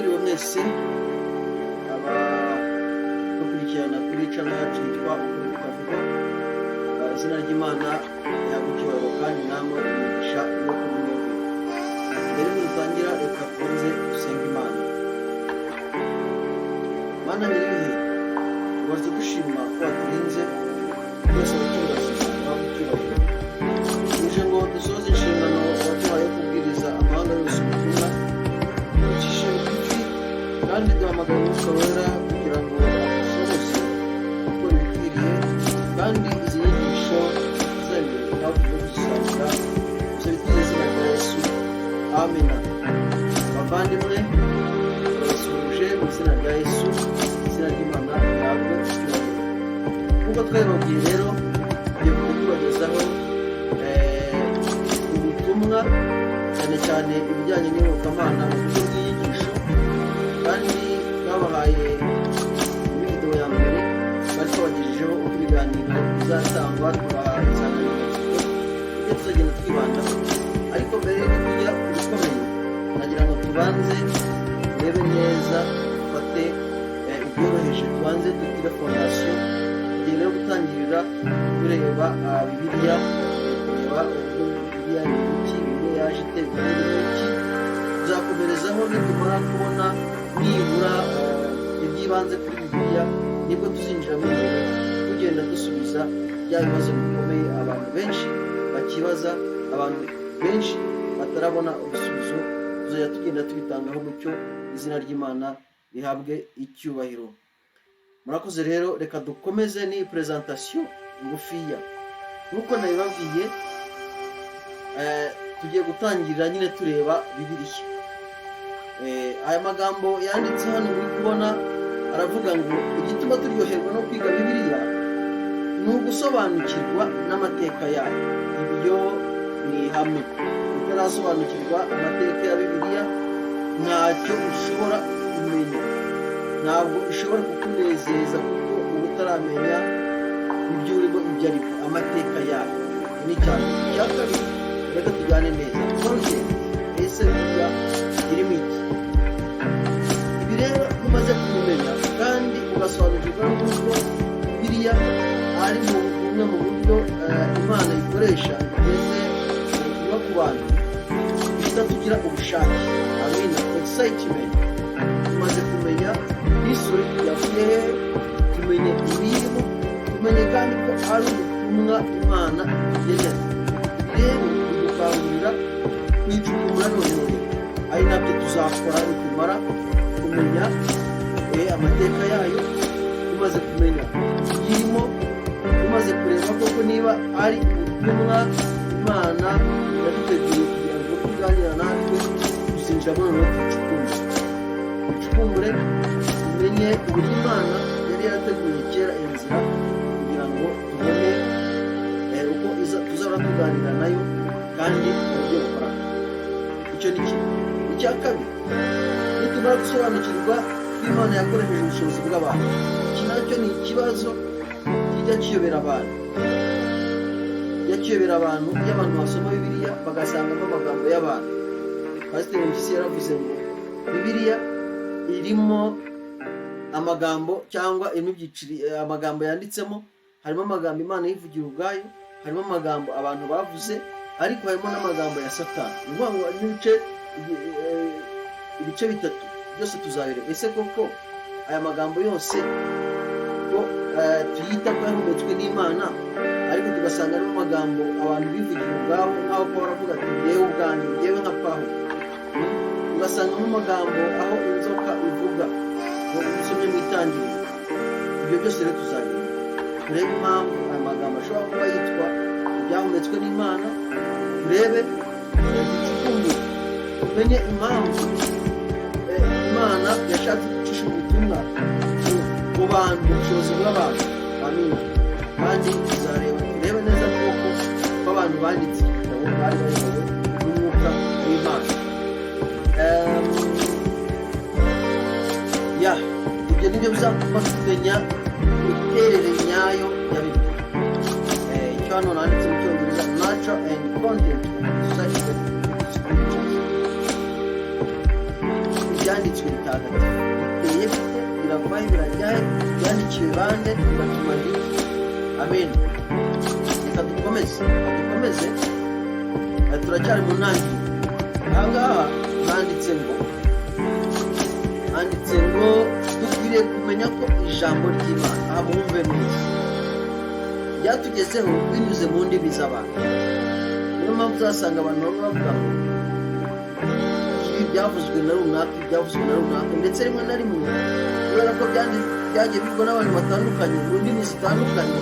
Mwiriwe mwese abadukurikirana kuri channel yacu yitwa Ukuri Kutavugwa. Izina ry'Imana rihabwa icyubahiro kandi namwe umugisha no kuri mwebwe. Mbere y'uko dutangira, reka tubanze dusenga Imana. Mana nyir'ibihe, tubaze dushima ko waturinze twese, abacyubahiro uhabwe icyubahiro. Tuje ngo dusoze inshingano waduhaye yo kubwiriza amahanga yose ubutumwa. Ducishe bugufi kandi duhamagara Umwuka Wera kugira ngo adushoboze gukora ibikwiriye, kandi izi nyigisho zizabere hafi yo kuzisangira gusa bitwize. Izina rya Yesu, amina. Bavandimwe, turabasuhuje mu izina rya Yesu. Izina ry'Imana rihabwe icyubahiro. Nk'uko twabibabwiye rero, tugiye kujya tubagezaho ubutumwa, cyane cyane ibijyanye n'iyobokamana mu buryo bw'inyigisho, kandi twabahaye muri video ya mbere, twari twabagejejeho uko ibiganiro bizatangwa, tubaha insanganyamatsiko ibyo tuzagenda twibandaho. Ariko mbere y'uko tujya ku bikomeye, nagira ngo tubanze turebe neza, dufate ibyoroheje, tubanze dugire fondation. Tugiye rero gutangirira tureba Bibiliya, kureba uburyo Bibiliya ni iki, Bibiliya yaje ite, Bibiliya ni iki. Tuzakomerezaho nitumara kubona nibura iby'ibanze kuri Bibiliya, nibwo tuzinjiramo imbere tugenda dusubiza bya bibazo bikomeye abantu benshi bakibaza, abantu benshi batarabona ibisubizo. Tuzajya tugenda tubitangaho umucyo. Izina ry'Imana rihabwe icyubahiro. Murakoze rero, reka dukomeze n'iyi présentation ngufiya. Nk'uko nabibabwiye, tugiye gutangirira nyine tureba Bibiliya. Aya magambo yanditse hano muri kubona aravuga ngo igituma turyoherwa no kwiga Bibiliya ni ugusobanukirwa n'amateka yayo. Ibyo ni ihame: utarasobanukirwa amateka ya Bibiliya ntacyo ushobora kumenya, ntabwo ishobora kukunezeza, kuko uba utaramenya ibyo urimo ibyo ari byo, amateka yayo. Ni icya mbere. Icya kabiri, reka tujyane neza, content. Ese Bibiliya irimo iki? Ibi rero iyo umaze kubimenya kandi ugasobanukirwa n'uko Bibiliya ari mu bumwe mu buryo Imana ikoresha igeze iba ku bantu, duhita tugira ubushake, amina, excitement. Tumaze kumenya history yavuye hehe, tumenye ibirimo, tumenye kandi ko ari ubutumwa Imana itugenera. Ibi rero bidukangurira kuyicukumbura noneho rero, ari nabyo tuzakora nitumara kumenya amateka yayo, tumaze kumenya ibiyirimo, tumaze kureba koko niba ari ubutumwa Imana yaduteguriye kugira ngo tuganira natwe. Tuzinjiramo noneho tuyicukumbure, ducukumbure tumenye uburyo Imana yari yarateguye kera inzira kugira ngo tubone uko tuzahora tuganira nayo kandi mu buryo buhoraho. Icyo ni kimwe. Icya kabiri, nitumara gusobanukirwa ko Imana yakoresheje ubushobozi bw'abantu, iki nacyo ni ikibazo kijya kiyobera abantu, kijya kiyobera abantu iyo abantu basoma Bibiliya bagasangamo amagambo y'abantu. Pasiteri Mpyisi yaravuze ngo Bibiliya irimo amagambo, cyangwa irimo ibyiciro, amagambo yanditsemo, harimo amagambo Imana yivugira ubwayo, harimo amagambo abantu bavuze, ariko harimo n'amagambo ya Satani. Ni ukuvuga ngo harimo ibice bitatu, byose tuzabireba. Ese koko aya magambo yose ko tuyita ko yahumetswe n'Imana, ariko tugasanga arimo amagambo abantu bivugira ubwabo, nk'aho Pawulo aravuga ati: "Ngewe ubwanjye, ngewe nka Pawulo," ugasangamo amagambo aho inzoka ivuga ngo usomye mu Itangiriro. Ibyo byose rero tuzabireba, turebe impamvu aya magambo ashobora kuba yitwa ibyahumetswe n'Imana, turebe, ducukumbure, tumenye impamvu Imana yashatse gucisha ubutumwa mu bantu, ubushobozi bw'abantu, amina. Kandi tuzareba, turebe neza koko ko abantu banditse iki gitabo bari bayobowe n'Umwuka w'Imana. Ya, ibyo nibyo bizatuma tumenya imiterere nyayo ya Bibiliya. Icyo hano nanditse mu Cyongereza, nature and content of sacred scriptures. Ibyanditswe byera. Ibyanditswe bitagatifu biteye bite? Biravahe? Birajyahe? Byandikiwe bande? Biratumarira iki? Amen. Reka dukomeze, reka dukomeze. Turacyari mu ntangiriro. Ahangaha handitse ngo dukwiriye kumenya ko ijambo ry'Imana, aha mwumve neza, ryatugezeho binyuze mu ndimi z'abantu. Niyo mpamvu uzasanga abantu bamwe bavuga ngo ibi byavuzwe na runaka, ibi byavuzwe na runaka, ndetse rimwe na rimwe kubera ko byagiye bivugwa n'abantu batandukanye mu ndimi zitandukanye,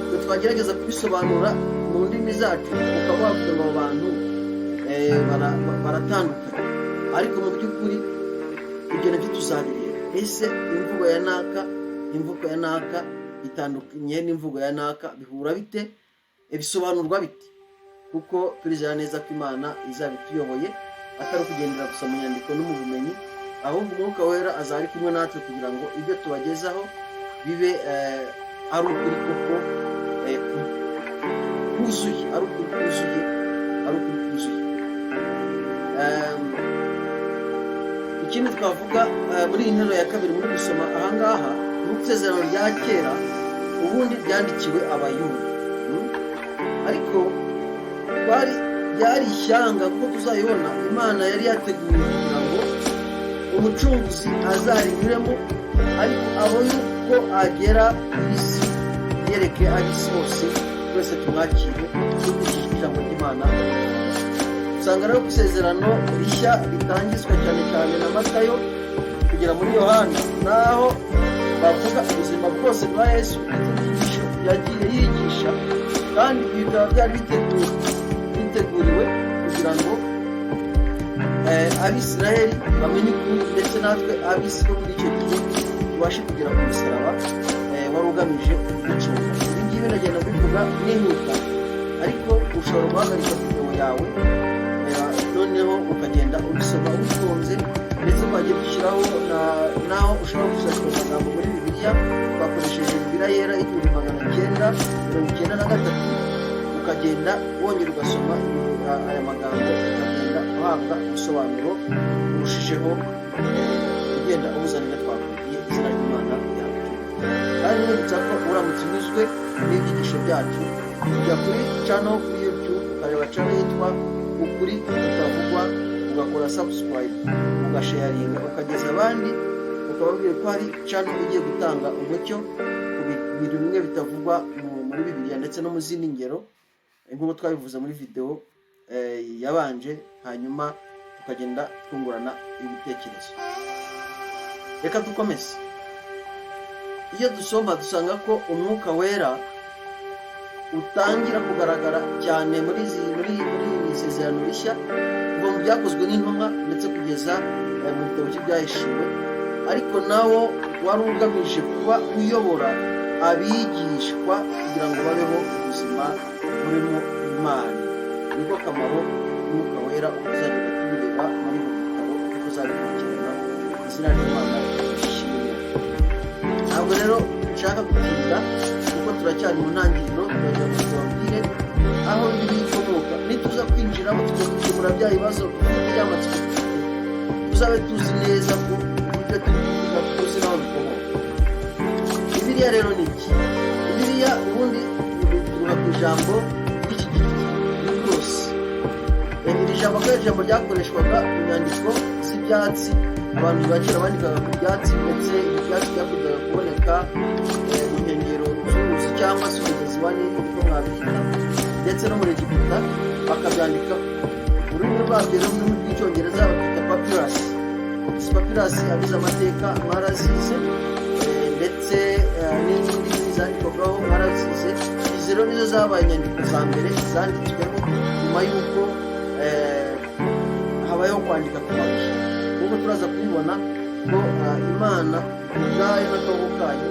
twe twagerageza kubisobanura mu ndimi zacu, ukaba wavuga ngo abo bantu baratandukanye. Ariko mu by'ukuri ibyo nabyo tuzabireba. Ese imvugo ya naka, imvugo ya naka itandukanye n'imvugo ya naka, bihura bite? Bisobanurwa bite? Kuko turizera neza ko Imana izaba ituyoboye, atari ukugendera gusa mu nyandiko no mu bumenyi, ahubwo Umwuka Wera azaba ari kumwe natwe kugira ngo ibyo tubagezaho bibe ari ukuri koko kuzuye, ari ukuri kuzuye, ari ukuri kuzuye. Ikindi twavuga muri iyi nteruro ya kabiri muri gusoma ahangaha, mu isezerano rya kera ubundi ryandikiwe Abayuda. Ariko ryari ishyanga, kuko tuzayibona, Imana yari yateguye kugira ngo Umucunguzi azarinyuremo, ariko abo yuko agera ku isi yereke ab'isi bose, twese tumwakire dukurikije ijambo ry'Imana. Usanga rero ku isezerano rishya ritangizwa cyane cyane na Matayo kugera muri Yohana, naho bavuga ubuzima bwose bwa Yesu ndetse n'inyigisho yagiye yigisha, kandi ibi bikaba byari biteguriwe kugira ngo Abisiraheli bamenye ukuri, ndetse natwe ab'isi bo muri icyo gihe tubashe kugera ku musaraba wari ugamije kuducunga. Ibi ngibi ndagenda mbivuga nihuta, ariko ushobora guhagarika videwo yawe, noneho ukagenda ubisoma witonze, ndetse twagiye dushyiraho n'aho ushobora gushakira amagambo muri Bibiliya. Twakoresheje Bibiliya Yera 1993, ukagenda wongera ugasoma aya magambo, ukagenda uhabwa ubusobanuro burushijeho, ugenda ubuzana ibyo twakubwiye. Izina ry'Imana ryacu. Kandi nibutsa ko uramutse unyuzwe n'ibyigisho byacu, ujya kuri channel kuri YouTube, ukareba channel yitwa Ukuri Kutavugwa, ugakora subscribe, ugasharinga, ukageza abandi, ukababwira ko hari channel igiye gutanga umucyo ku bintu bimwe bitavugwa muri Bibiliya ndetse no mu zindi ngero, nk'uko twabivuze muri video yabanje, hanyuma tukagenda twungurana ibitekerezo. Reka dukomeze. Iyo dusoma dusanga ko Umwuka Wera utangira kugaragara cyane muri iri sezerano rishya kuva mu Byakozwe n'Intumwa ndetse kugeza mu gitabo cy'Ibyahishuwe, ariko nawo wari ugamije kuba uyobora abigishwa kugira ngo babeho ubuzima burimo Imana. Niko kamaro k'Umwuka Wera, uzagenda tubireba muri buri gitabo uko tuzabikurikirana. Izina ry'Imana rishimwe. Ntabwo rero nshaka gutinda kuko turacyari mu ntangiriro. Turagira ngo tubabwire aho Bibiliya ikomoka. Nituza kwinjiramo tukabikemura bya bibazo by'amatsiko dufite, tuzabe tuzi neza ko ibyo turi kuvuga tuzi n'aho bikomoka. Bibiliya rero ni iki? Bibiliya ubundi bituruka ku ijambo ry'Ikigiriki biblos. Iri jambo akaba ari ijambo ryakoreshwaga mu nyandiko z'ibyatsi. Abantu ba kera bandikaga ku byatsi, ndetse ibi byatsi byakundaga kuboneka mu nkengero z'uruzi cyangwa se umugezi wa Nili, uko mwabyita, ndetse no muri Egiputa bakabyandika. Mu rurimi rwabyo rero, mu rurimi rw'Icyongereza babyita papyrus. Izi papyrus abize amateka mwarazize, ndetse n'indimi zandikwagaho mwarazize. Izi rero nizo zabaye inyandiko za mbere zanditsweho nyuma y'uko habayeho kwandika ku mabuye, nk'uko turaza kubibona ko Imana ubwayo n'akaboko kayo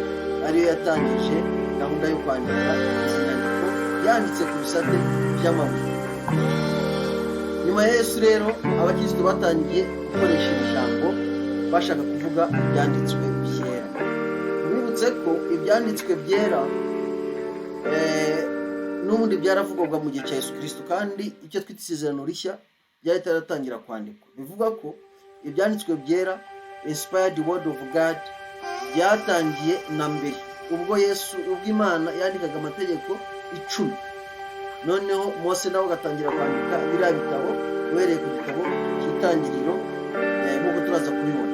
ariyo yatangije gahunda yo kwandika izi nyandiko, yanditse ku bisate by'amabuye. Nyuma ya Yesu rero, abakirisitu batangiye gukoresha iri jambo bashaka kuvuga ibyanditswe byera. Tubibutse ko ibyanditswe byera n'ubundi byaravugwaga mu gihe cya Yesu Kirisito, kandi icyo twita isezerano rishya byari bitaratangira kwandikwa. Bivuga ko Ibyanditswe byera, inspired word of God, byatangiye na mbere ubwo Yesu, ubwo Imana yandikaga amategeko 10, noneho Mose nawe agatangira kwandika biriya bitabo uhereye ku gitabo cy'Itangiriro, nk'uko turaza kubibona.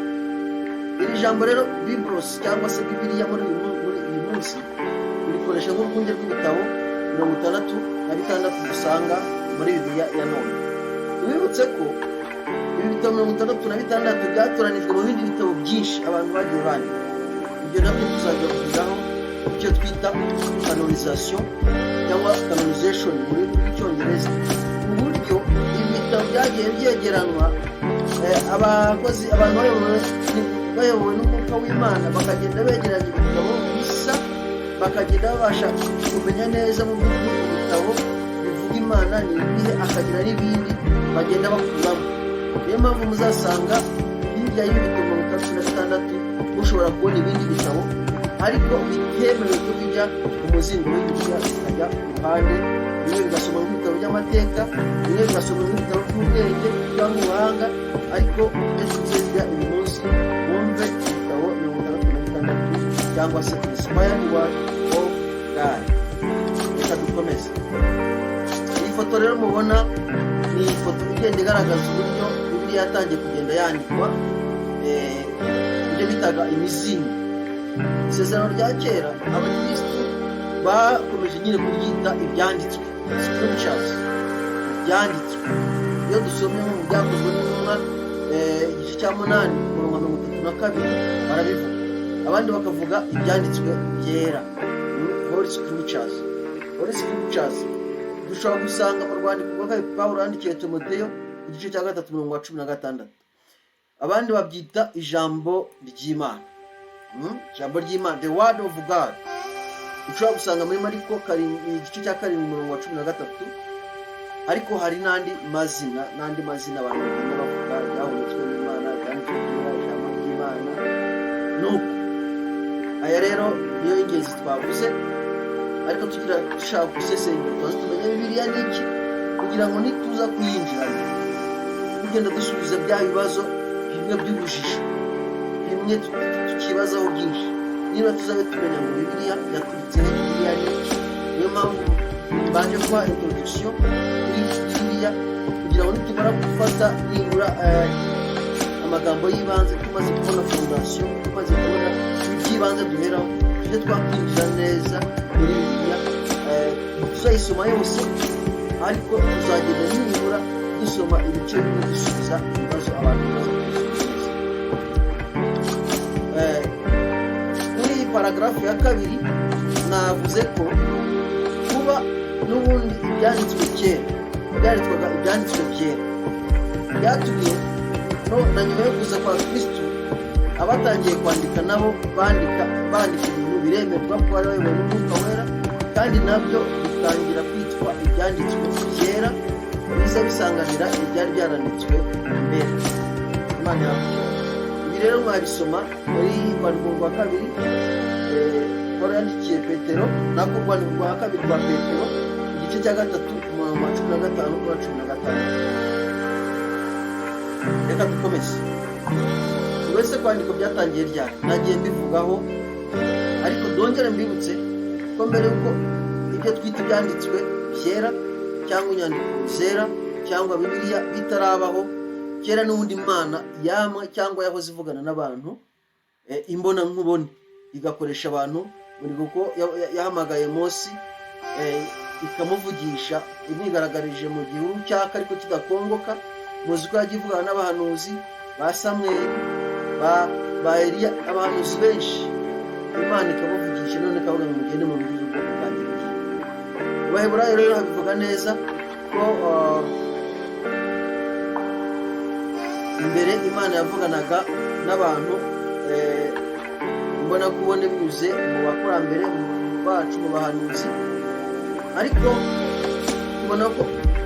Iri jambo rero biblos cyangwa se Bibiliya muri uyu munsi turikoresha nk'urwunge rw'ibitabo 66 dusanga muri Bibiliya ya none. Tubibutse ko ibi bitabo 66 byatoranijwe mu bindi bitabo byinshi abantu bagiye bandika. Ibyo nabyo tuzabibabwiraho, icyo twita canonisation cyangwa canonization mu rurimi rw'Icyongereza, uburyo ibi bitabo byagiye byegeranwa, abakozi, abantu bayobowe n'Umwuka w'Imana, bakagenda begeranya ibitabo bisa, bakagenda babasha kumenya neza mu by'ukuri ibitabo bivuga Imana ni ibihe, akagira n'ibindi bagenda bakuramo. Niyo mpamvu muzasanga hirya y'ibitabo 66 mushobora kubona ibindi bitabo, ariko bitemewe ko bijya mu muzingo w'Bibiliya, bikajya ku ruhande. Bimwe bigasomwa nk'ibitabo by'amateka, bimwe bigasomwa nk'ibitabo by'ubwenge cyangwa ubuhanga. Ariko ibyo tuziga uyu munsi, wumve ibitabo 66 cyangwa se inspired word of God. Reka dukomeze. Iyi foto rero mubona ni ifoto igenda igaragaza uburyo Bibiliya yatangiye kugenda yandikwa, ibyo bitaga imizingo. Isezerano rya Kera abakirisitu bakomeje nyine kuryita ibyanditswe, scriptures, ibyanditswe. Iyo dusomye nko mu Byakozwe n'Intumwa, igice cya 8, umurongo wa 32, barabivuga. Abandi bakavuga ibyanditswe byera, holy scriptures. Holy scriptures dushobora gusanga mu rwandiko rwa kabiri Pawulo yandikiye Timoteyo, igice cya 3, umurongo wa 16. Abandi babyita ijambo ry'Imana. Ijambo ry'Imana, the word of God, ushobora gusanga muri Mariko igice cya 7, umurongo wa 13. Ariko hari n'andi mazina, n'andi mazina abantu bagenda bavuga: ibyahumetswe n'Imana, ibyanditswe byera, ijambo ry'Imana. Nuko aya rero niyo y'ingenzi twavuze, ariko tugira dushaka gusesengura, tubaze tumenye Bibiliya ni iki, kugira ngo nituza kuyinjiramo tugenda dusubiza bya bibazo bimwe by'urujijo, bimwe tukibazaho byinshi, niba tuzabe tumenya ngo Bibiliya yaturutse he, Bibiliya ni iki. Niyo mpamvu mbanje kuba introduction kuri Bibiliya, kugira ngo nitumara gufata nibura amagambo y'ibanze, tumaze kubona fondation, tumaze kubona iby'ibanze duheraho, tujye twakwinjira neza muri Bibiliya. Tuzayisoma yose, ariko tuzagenda nibura dusoma ibice bimwe, dusubiza ibibazo abantu bibaza kubisubiza. Kuri iyi paragarafu ya kabiri navuze ko kuba n'ubundi ibyanditswe kera byanditswaga ibyanditswe byera, byatumye no na nyuma yo kuza kwa Kristo abatangiye kwandika nabo bandika ibintu biremerwa ko bari bayobowe n'Umwuka Wera, kandi nabyo bitangira kwitwa ibyanditswe byera, biza bisanganira ibyari byaranditswe mbere. Imana yavuze ibi rero mwabisoma muri Rwandiko rwa kabiri Pawulo yandikiye Petero, nako Rwandiko rwa kabiri rwa Petero, igice cya 3, umurongo wa 15 n'uwa 16. Reka dukomeze. Buri wese, kwandika byatangiye ryari? Nagiye mbivugaho, ariko dongere mbibutse ko mbere yuko ibyo twita ibyanditswe byera cyangwa inyandiko zera cyangwa Bibiliya bitarabaho, kera n'ubundi Imana yamwe cyangwa yahoze ivugana n'abantu imbonankubone, igakoresha abantu. Buri kuko yahamagaye Mose, ikamuvugisha imwigaragarije mu gihuru cyaka ariko kidakongoka. Muzi ko yagiye ivugana n'abahanuzi ba Samweli, ba Eliya, abahanuzi benshi Imana ikabavugisha, none ikavuga ngo mugende mubwire ubwoko bwanjye bugiye. Mu Baheburayo rero habivuga neza ko imbere Imana yavuganaga n'abantu mbona kubone binyuze mu bakurambere bacu, mu bahanuzi. Ariko tubona ko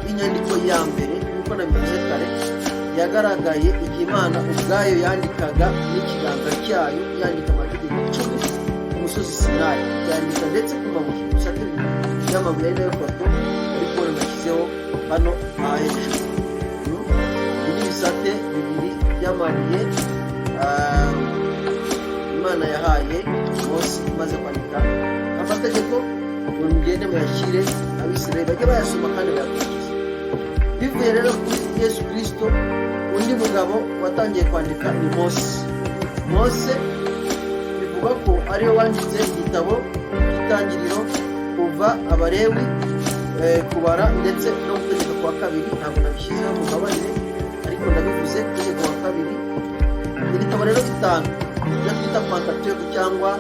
inyandiko ya mbere, nk'uko nabivuze kare, yagaragaye igihe Imana ubwayo yandikaga n'ikiganza cyayo, yandika amategeko 10 ku musozi Sinayi, yandika ndetse ku mabuye, ibisate bibiri by'amabuye, ari nayo foto ari kubona nashyizeho hano aha hejuru. Ibi ni ibisate bibiri by'amabuye. ibisate bibiri by'amabuye Imana yahaye Mose imaze kwandika amategeko, ngo mugende muyashyire Abisirayeli, bajye bayasoma kandi bayakurikize. Bivuye rero kuri Yesu Kirisito, undi mugabo watangiye kwandika ni Mose. Mose bivugwa ko ariwe wanditse igitabo cy'Itangiriro, Kuva, Abarewi, Kubara ndetse no Gutegeka kwa Kabiri. Ntabwo nabishyizeho, mubabarire, ariko ndabivuze, Gutegeka kwa Kabiri. Ibitabo rero bitanu, ibyo twita Pentateuque cyangwa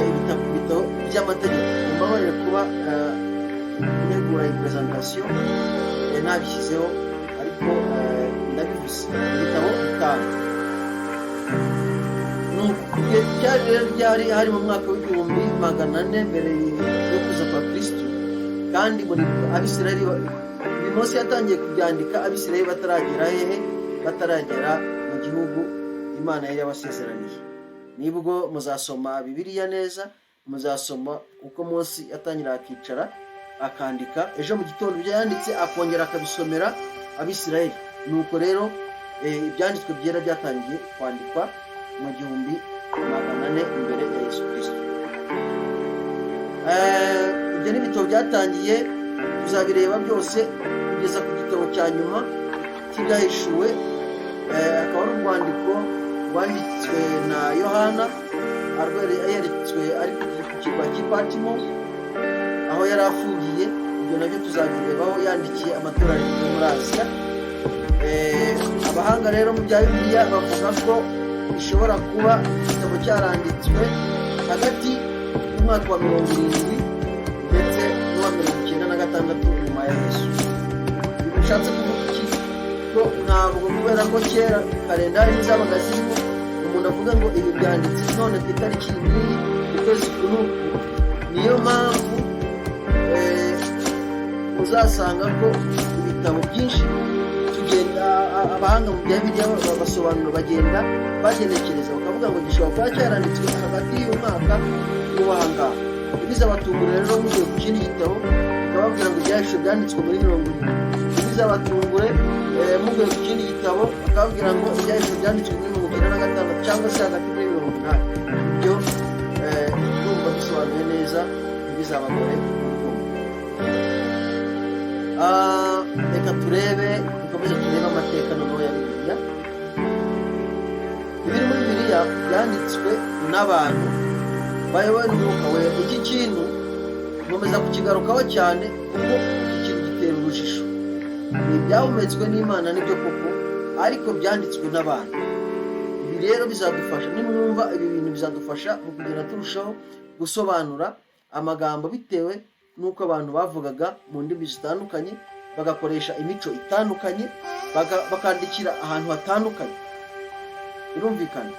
ibitabo by'amategeko. Mumbabarire kuba ntegura iyi presentation ntabishyizeho, ariko ndabivuze, ibitabo bitanu. Igihe cyari rero ryari hari mu mwaka w'1400 mbere yo kuza kwa Kristo, kandi muri Abisirayeli, ibi Mose yatangiye kubyandika Abisirayeli bataragera hehe? Bataragera mu gihugu Imana yari yabasezeraniye. Nibwo muzasoma Bibiliya neza, muzasoma uko Mose yatangira akicara akandika, ejo mu gitondo ibyo yanditse akongera akabisomera Abisirayeli. Nuko rero ibyanditswe byera byatangiye kwandikwa mu 1400 imbere ya Yesu Kirisito. Ibyo ni ibitabo byatangiye, tuzabireba byose kugeza ku gitabo cya nyuma cy'Ibyahishuwe, akaba ari urwandiko rwanditswe na Yohana yeretswe ari ku kirwa cy'i Patimo aho yari afungiye. Ibyo nabyo tuzabirebaho, yandikiye amatorero yo muri Asiya. Abahanga rero mu bya Bibiliya bavuga ko bishobora kuba igitabo cyaranditswe hagati y'umwaka wa 70 ndetse n'uwa 96 nyuma ya Yesu. Ibi bishatse kuvuga iki? Ko ntabwo, kubera ko kera kalendari ntizabaga zirimo, umuntu avuga ngo ibi byanditse none ku itariki iyi n'iyi, ukwezi ku n'uku. Niyo mpamvu uzasanga ko ibitabo byinshi tugenda, abahanga mu bya Bibiliya basobanura, bagenda bagenekereza bakavuga ngo gishobora kuba cyaranditswe hagati y'uyu mwaka n'uwahangaha. Ntibizabatungure rero mugiye ku kindi gitabo bikababwira ngo Ibyahishuwe byanditswe muri 70. Ntibizabatungure mugiye ku kindi gitabo bakababwira ngo Ibyahishuwe byanditswe muri 96 cyangwa se hagati muri 80. Ibyo ndumva bisobanuye neza, ntibizabagore kubyumva. Reka turebe, dukomeze turebe amateka noneho ya Bibiliya. Ibiri muri Bibiliya byanditswe n'abantu bayobowe n'Umwuka Wera. Iki kintu nkomeza kukigarukaho cyane kuko iki kintu gitera urujijo. Ni ibyahumetswe n'Imana, nibyo koko, ariko byanditswe n'abantu. Ibi rero bizadufasha, nimwumva ibi bintu bizadufasha mu kugenda turushaho gusobanura amagambo bitewe n'uko abantu bavugaga mu ndimi zitandukanye, bagakoresha imico itandukanye, bakandikira ahantu hatandukanye. Birumvikana,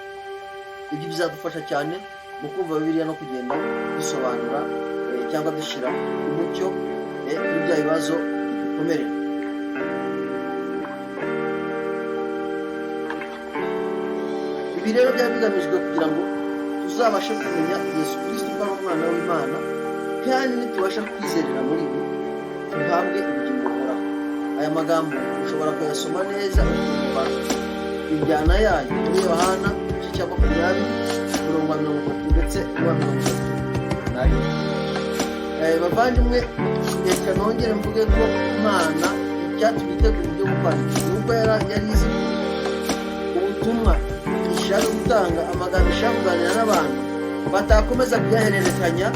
ibyo bizadufasha cyane mu kumva Bibiliya no kugenda dusobanura cyangwa dushyira umucyo kuri bya bibazo bidukomerera. Ibi rero byari bigamijwe kugira ngo tuzabashe kumenya Yesu Kirisito ko ari Umwana w'Imana, kandi nitubasha kwizerera muri we tuhabwe ubugingo buhoraho. Aya magambo ushobora kuyasoma neza ukumva injyana yayo muri Yohana igice cya 20, umurongo wa 30 ndetse n'uwa 31. Bavandimwe, reka nongere mvuge ko Imana icyatumye itegura uburyo bwo kwandika ni uko yari izi ubutumwa ishaka gutanga, amagambo ishaka kuganira n'abantu batakomeza kuyahererekanya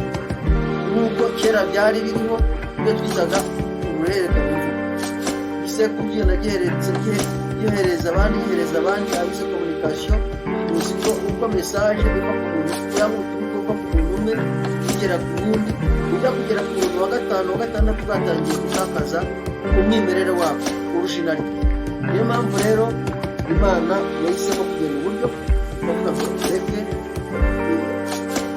nk'uko kera byari biriho, ibyo twitaga uruhererekane mvugo. Igisekuru kigenda gihereza abandi, gihereza abandi. Abize communication muzi ko uko message iva ku muntu cyangwa ubutumwa buva ku muntu umwe bugera ku wundi, ujya kugera ku muntu wa gatanu, wa gatandatu, batangiye gutakaza umwimerere wabo, originalité. Niyo mpamvu rero Imana yahisemo kugena uburyo bavuga ngo reke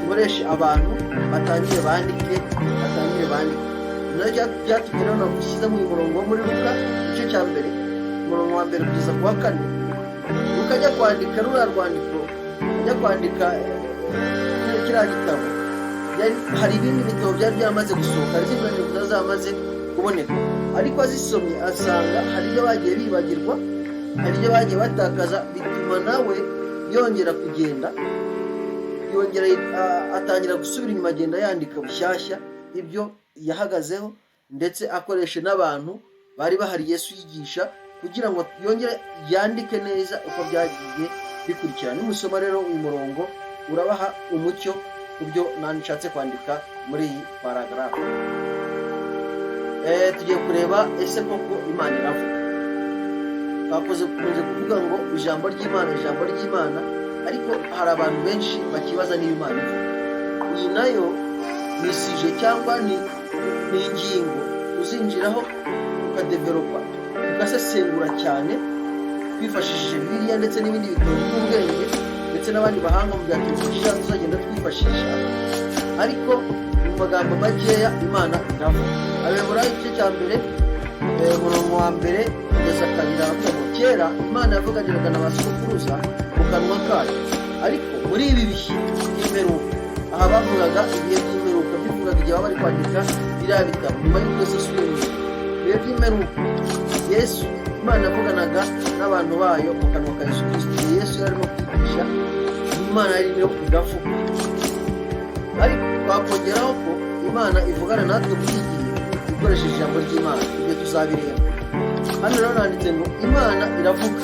nkoreshe abantu, batangire bandike, batangire bandike. Nacyo byatumye rero nagushyize mu murongo wo muri Luka igice cya mbere, umurongo wa mbere kugeza ku wa kane. Luka ajya kwandika ruriya rwandiko, ajya kwandika kiriya gitabo, hari ibindi bitabo byari byaramaze gusohoka, hari izindi nyandiko zari zaramaze kuboneka, ariko azisomye asanga hari ibyo bagiye bibagirwa. Hari ibyo bagiye batakaza, bituma nawe yongera kugenda, yongera atangira gusubira inyuma, agenda yandika bushyashya ibyo yahagazeho, ndetse akoresha n'abantu bari bahari Yesu yigisha, kugira ngo yongere yandike neza uko byagiye bikurikirana. Nimusoma rero uyu murongo, urabaha umucyo ku byo nshatse kwandika muri iyi paragarafu. Tugiye kureba: ese koko Imana iravuga? Twakoze dukomeje kuvuga ngo ijambo ry'Imana, ijambo ry'Imana, ariko hari abantu benshi bakibaza niba Imana ivuga. Iyi nayo ni sujet cyangwa ni ingingo uzinjiraho, ukadevelopa, ugasesengura cyane twifashishije Bibiliya ndetse n'ibindi bitabo by'ubwenge, ndetse n'abandi bahanga mu bya teolojiya tuzagenda twifashisha. Ariko mu magambo makeya, Imana iravuga. Abaheburayo igice cya mbere, umurongo wa mbere kugeza kabiri, aravuga ngo: "Kera Imana yavuganiraga na ba sogokuruza mu kanwa kayo, ariko muri ibi bihe by'imperuka." Aha bavugaga ibihe by'imperuka, bivugaga igihe baba bari kwandika biriya bitabo nyuma y'uko Yesu asubiye mu ijuru. Ibihe by'imperuka, Yesu, Imana yavuganaga n'abantu bayo mu kanwa ka Yesu Kirisito. Igihe Yesu yari arimo kwigisha, Imana yari irimo iravuga. Ariko twakongeraho ko Imana ivugana natwe muri iki gihe ikoresheje ijambo ry'Imana. Ibyo tuzabireba. Hano rero nanditse ngo Imana iravuga.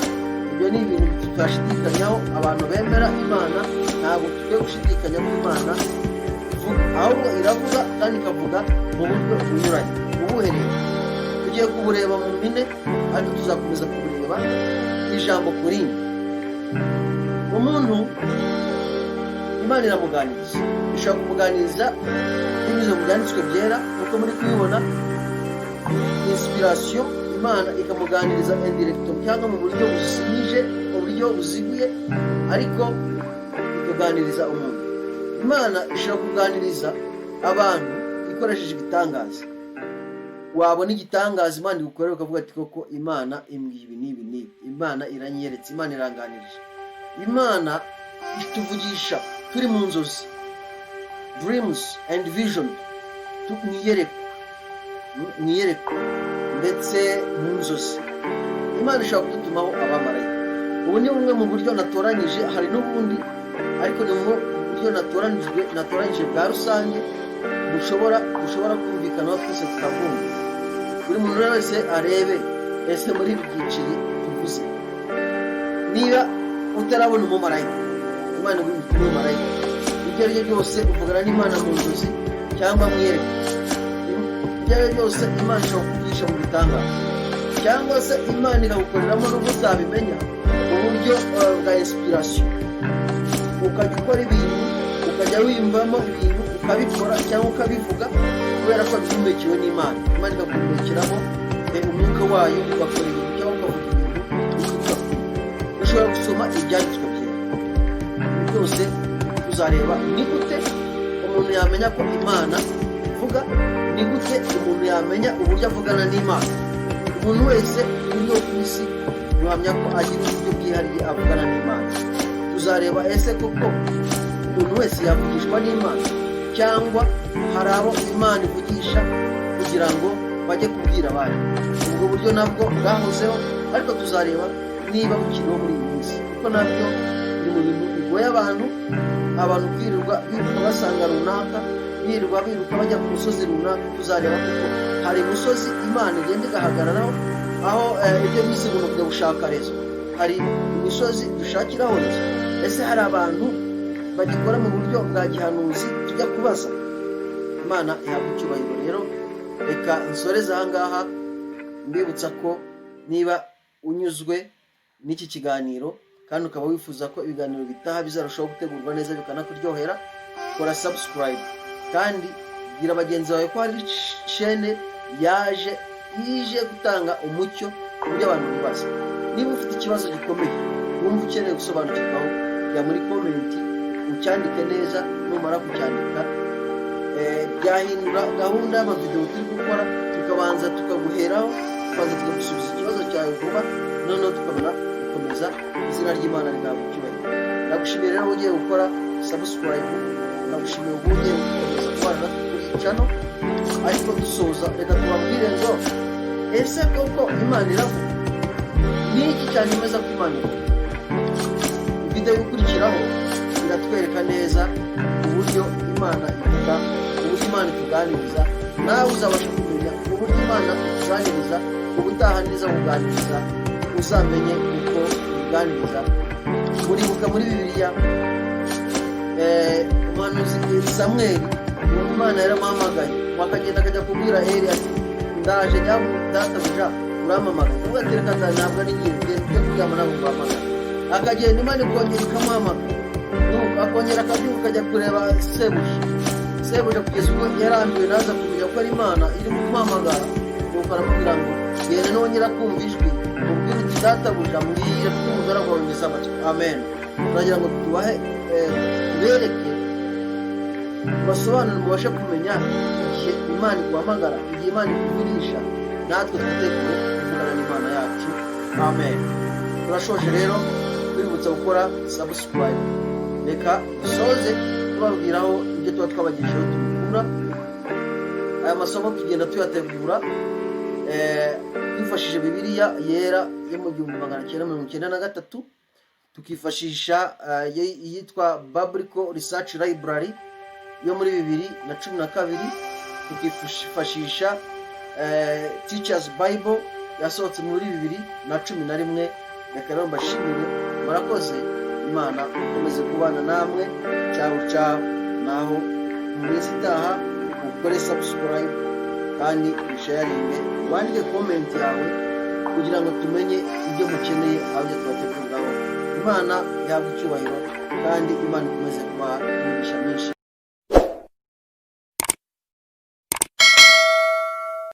Ibyo ni ibintu tutashidikanyaho. Abantu bemera Imana ntabwo tukwiye gushidikanya ko Imana ivuga, ahubwo iravuga kandi ikavuga mu buryo bunyuranye. Ubuhe rero tugiye kubureba mu mpine, ariko tuzakomeza kubureba ijambo ku rindi. Umuntu Imana iramuganiriza, ishobora kumuganiriza binyuze mu byanditswe byera nk'uko muri kubibona, inspiration. Imana ikamuganiriza indirectement cyangwa mu buryo buzimije, mu buryo buziguye, ariko ikaganiriza umuntu. Imana ishobora kuganiriza abantu ikoresheje ibitangaza. Wabona igitangaza Imana igukorera, ukavuga ati: "Koko Imana imbwiye ibi n'ibi n'ibi, Imana iranyeretse, Imana iranganirije." Imana ituvugisha turi mu nzozi, dreams and vision, mu iyerekwa ndetse mu nzozi. Imana ishobora kudutumaho abamarayika. Ubu ni bumwe mu buryo natoranyije, hari n'ubundi, ariko ni bumwe mu buryo natoranyije bwa rusange bushobora kumvikanaho twese tukabwumva. Buri muntu wese arebe: ese muri ibi byiciro tuvuze, niba utarabona umumarayika, Imana iguha umumarayika, ibyo ari byo byose uvugana n'Imana mu nzozi cyangwa mu iyerekwa. Ibyo ari byo byose, Imana ishobora kukuvugisha mu bitangaza, cyangwa se Imana ikagukoreramo n'ubwo utabimenya, mu buryo bwa inspiration, ukajya ukora ibintu, ukajya wiyumvamo ibintu, ukabikora cyangwa ukabivuga kubera ko bihumekewe n'Imana. Imana ikaguhumekeramo umwuka wayo, ugakora ibintu cyangwa ukavuga ibintu bituruka kure. Ushobora gusoma ibyanditswe byera. Ibi byose tuzareba: ni gute umuntu yamenya ko Imana ivuga? Ni gute umuntu yamenya uburyo avugana n'Imana? Umuntu wese uri ku isi duhamya ko agira uburyo bwihariye avugana n'Imana. Tuzareba: ese koko umuntu wese yavugishwa n'Imana, cyangwa hari abo Imana ivugisha kugira ngo bajye kubwira abandi? Ubwo buryo nabwo bwahozeho, ariko tuzareba niba bukiriho muri iyi minsi, kuko nabyo biri mu bintu bigoye abantu. Abantu kwirirwa biruka basanga runaka, birirwa biruka bajya ku musozi runaka. Tuzareba kuko hari imisozi Imana igenda igahagararaho, aho ibyo bise ngo ni ukujya gushaka réseau. Hari imisozi dushakiraho réseau. Ese hari abantu bagikora mu buryo bwa gihanuzi, tujya kubaza? Imana ihabwa icyubahiro. Rero reka nsoreze aha ngaha, mbibutsa ko niba unyuzwe n'iki kiganiro kandi ukaba wifuza ko ibiganiro bitaha bizarushaho gutegurwa neza bikanakuryohera, kora subscribe kandi bwira bagenzi bawe ko hari chaîne yaje ije gutanga umucyo ku buryo abantu bibaza. Niba ufite ikibazo gikomeye wumva ukeneye gusobanukirwaho, jya muri comment ucyandike neza. Numara kucyandika, byahindura gahunda y'amavidewo turi gukora, tukabanza tukaguheraho, tukabanza tukagusubiza ikibazo cyawe vuba, noneho tukabona gukomeza. Izina ry'Imana rigahabwa icyubahiro. Ndagushimiye rero ugiye gukora subscribe, ndagushimiye uba ugiye gukomeza kubana natwe kuri iyi channel. Ariko dusoza, reka tubabwire ngo: ese koko Imana iravuga? Ni iki cyanyemeza ko Imana ivuga? Videwo ikurikiraho iratwereka neza uburyo Imana ivuga, uburyo Imana ituganiriza. Nawe uzabasha kumenya uburyo Imana ituganiriza. Ubutaha neza kuganiriza, uzamenye uko ituganiriza. Muribuka muri Bibiliya, umuhanuzi Samweli, uwo Imana yaramuhamagaye, akagenda akajya kubwira Eri ati: "Ndaje databuja, urampamagaye." Uvuga ati: "Reka, ntabwo ari ngiye, genda ujye kuryama, ntabwo nguhamagara." Akagenda, Imana ikongera ikamuhamagara. Nuko akongera akabyuka, akajya kureba sebuja. Sebuja kugeza ubwo yarambiwe, naza kumenya ko ari Imana iri kumuhamagara. Nuko aramubwira ngo: "Genda, nongera kumva ijwi ubwire uti: 'Databuja, mbwira, kuko umugaragu wawe ngeze amatwi.'" Amen. Turagira ngo tubahe, tubereke, tubasobanurire, mubashe kumenya igihe Imana iguhamagara, igihe Imana ikuvugisha, natwe twitegure kuvugana n'Imana yacu. Amen. Turashoje rero twibutsa gukora subscribe. Reka dusoze tubabwiraho ibyo tuba twabagejejeho tubikura. Aya masomo tugenda tuyategura twifashishije Bibiliya Yera yo mu 1993, tukifashisha iyitwa Biblical Research Library yo muri 2012, tukifashisha Teachers Bible yasohotse muri 2011. Reka rero mbashimire, murakoze. Imana ikomeze kubana namwe. Ciao ciao, naho mu minsi itaha. Ukore subscribe kandi usharinge, wandike comment yawe kugira ngo tumenye ibyo mukeneye, aho ibyo tubateguriraho. Imana ihabwe icyubahiro kandi Imana ikomeze kubaha imigisha myinshi.